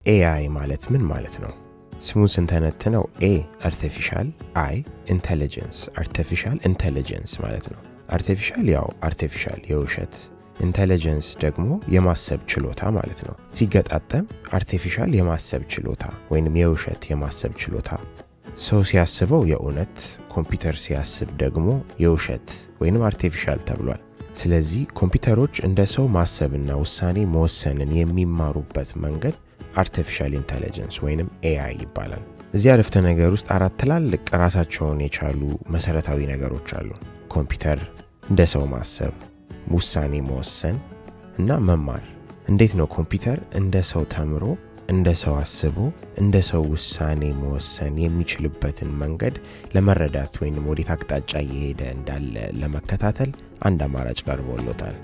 AI ማለት ምን ማለት ነው? ስሙን ስንተነትነው A artificial፣ I intelligence፣ artificial intelligence ማለት ነው። Artificial ያው artificial የውሸት፣ intelligence ደግሞ የማሰብ ችሎታ ማለት ነው። ሲገጣጠም artificial የማሰብ ችሎታ ወይንም የውሸት የማሰብ ችሎታ። ሰው ሲያስበው የእውነት፣ ኮምፒውተር ሲያስብ ደግሞ የውሸት ወይንም artificial ተብሏል። ስለዚህ ኮምፒውተሮች እንደ ሰው ማሰብና ውሳኔ መወሰንን የሚማሩበት መንገድ artificial intelligence ወይንም AI ይባላል። እዚህ አረፍተ ነገር ውስጥ አራት ትላልቅ ራሳቸውን የቻሉ መሰረታዊ ነገሮች አሉ። ኮምፒውተር፣ እንደ ሰው ማሰብ፣ ውሳኔ መወሰን እና መማር። እንዴት ነው ኮምፒውተር እንደ ሰው ተምሮ፣ እንደ ሰው አስቦ፣ እንደ ሰው ውሳኔ መወሰን የሚችልበትን መንገድ ለመረዳት ወይንም ወዴት አቅጣጫ እየሄደ እንዳለ ለመከታተል አንድ አማራጭ ቀርቦሎታል።